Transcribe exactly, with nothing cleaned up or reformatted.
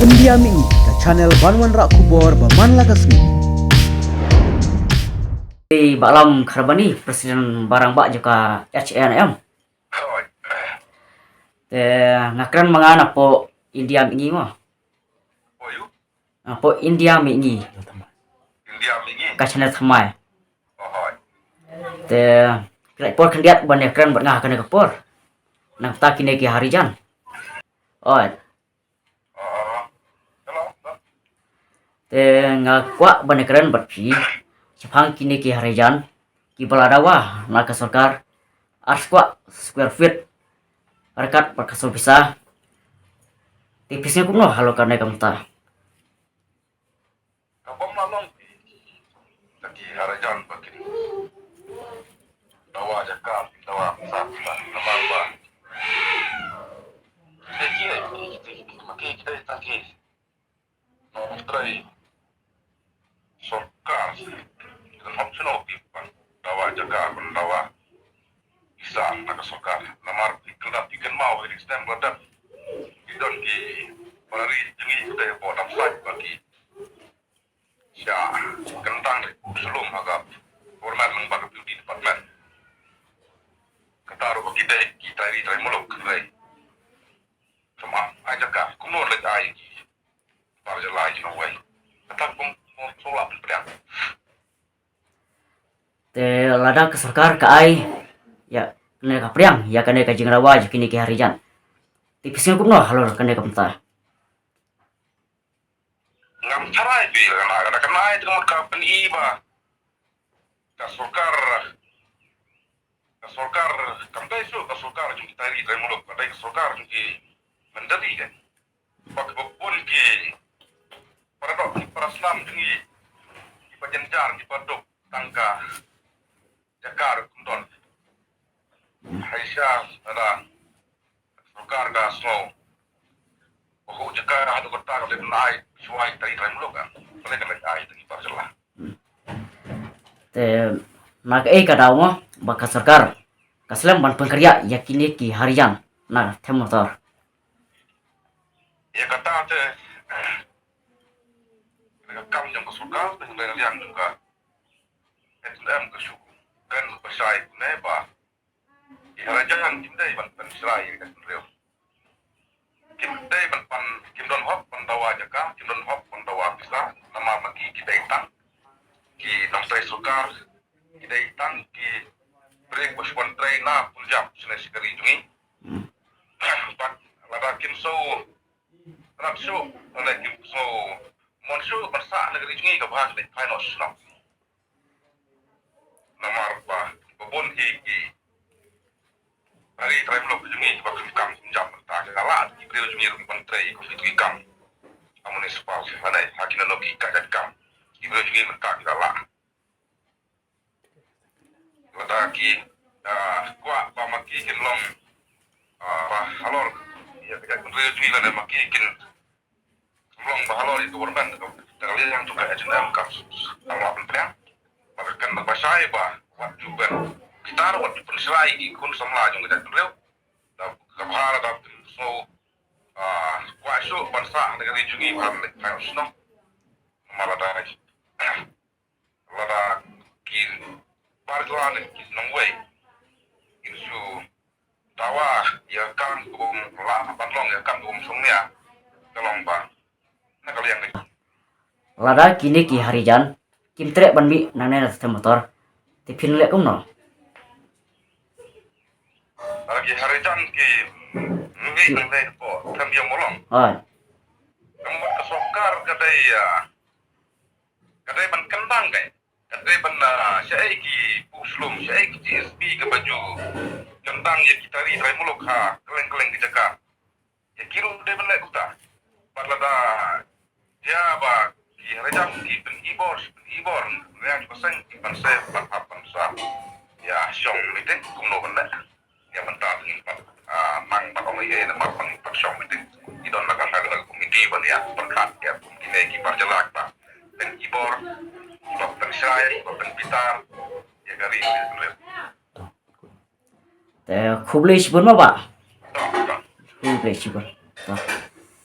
India Mihngi, ka channel ban wanrah khubor ba man la ka sngi. Ba lam Kharbani, President ba rangbah jong ka H A N M. Te nga kren ma nga napoh India Mihngi mo. Napoh India Mihngi. India Mihngi. Ka channel thymmai. Te ki la ïa por khyndiat ban ïa kren bad nga ha kane ka por. Nangta kine ki Harijan. Oi. Te nga kwah ban ïa kren bad phi shaphang kine ki Harijan kiba la dawa na ka sorkar ar kwah square feet ryngkat bad ka sngewbha. Te phi sngew kumno halor kane ka bynta? Ka bym la long phi da ki Harijan ba kin dawa jaka, dawa pisa, pisa namar ba ki dei ki, ki, ki, ki, ki, ki dei tang ki nongtrei sorkar. Ki don hok shuh ki ban dawa jaka, ban dawa pisa na ka sorkar. Namar phi kynmaw, phi kynmaw ha ki snem ba la dep ki don ki para ri jong ngi ki dei hapoh Dam Sait ba ki sha kyntang ri u slum ha ka government lyngba ka P W D department. Kata ruh ba ki dei ki trai ri trai muluk, hynrei shu ai jaka kumno leh ai ki para jylla ki nongwei. Kata kum kum shu la pynpriang. Te lada ka sorkar ka ai ïa kane ka priang ïa kane ka jingdawa jong kine ki Harijan, te phi sngew kumno halor kane ka bynta? Ngam tharai phi, kane, kane, kane te ka mut ka pyni ba ka sorkar, ka sorkar kam dei shuh ka sorkar jong ki trai ri trai muluk, ka dei ka sorkar jong ki myntri de. Ba kiba bun ki para doh, ki para snam jong ngi, kiba jynjar, kiba duk tang ka jaka ruh kim don. Haisha lada sorkar ka sngew ba ka jaka haduh katta ka dei ban ai shuwa ïa ki trai ri trai muluk, ka dei ka leit ai ïa ki para jylla. Te na kaei ka daw mo ba ka sorkar ka slem ban pynkynriah ïa kine ki Harijan na Them Motor? Ïa kata te ka kam jong ka sorkar, te ka liang jong ka H A N M ka shu kren ba shai kumne ba ki Harijan kim dei ban pynshrai ïa ka jaitbynriew. Kim dei ban pan, kim don hok ban dawa jaka, kim don hok ban dawa pisa, namar ma ki ki dei tang ki nongtrei sorkar, ki dei tang ki briew ba shu wan trei na Punjab, shane sha ka ri jong ngi. Bad lada kim sngewtynnat shuh, lada kim sngewmon shuh ban sah na ka ri jong ngi, ka bha ka dei phai noh shnong. Namar ba, ba bun hi ki trai ri trai muluk jong ngi kiba donkam kumjuh mynta, ki la lah ki briew jong ngi ruh ban trei kum kito ki kam ha municipal, ha dei ha kino kino ki ka jait kam, ki briew jong ngi mynta ki la lah. Lada ki, ah, kwah ba ma ki kin long, ah, ba halor ïa ka jaitbynriew jong ngi, lada ma ki kin long ba halor ïa ka government, ka, ka liang jong ka H A N M ka, ka la pynpriang. Ba ka kynmaw ba shai ba wat ju pynbitar, wat ju pynshrai ïa ki khun samla jong ka jaitbynriew. Da ka bha lada kin sngewkwah shuh ban sah na ka ri jong ngi, bha lada phai shnong. Namar lada lada ki para jylla ne ki nongwei kin shu dawa ïa ka kam kaba ym lah ban long, ïa ka kam kaba ym shongnia, ka long ba na ka liang ka. Lada kine ki Harijan kim treh ban mih nangne na Them Motor, te phin leh kumno? Lada ki Harijan kim mih nangne hapoh Them Ïew Mawlong, hooid, ka mut ka sorkar ka dei, ah, ka dei ban kyndang kai. Ka dei ban, ah, shaei ki puslum, shaei ki G S B kaba ju kyndang ïa ki trai ri trai muluk ha kylleng kylleng ki jaka. Ïa ki ruh dei ban leh kumta. Bad lada jia ba ki Harijan ki pyn-i bor, pyn-i bor, ne ki paseng ki pan se, pan hap, pan sa ïa shong meeting, kumno ban leh? Ïa mynta ngim pat, ah, nang ban ong ei ei namar ba ngim pat shong meeting. Ki don la ka, la ka committee ban ïa pyrkhat ïa kum kine ki para jylla kiba pyn-i bor, kiba pynshai, kiba pynbitar ïa ka ri. Te khublei shibun mo bah. Khublei shibun.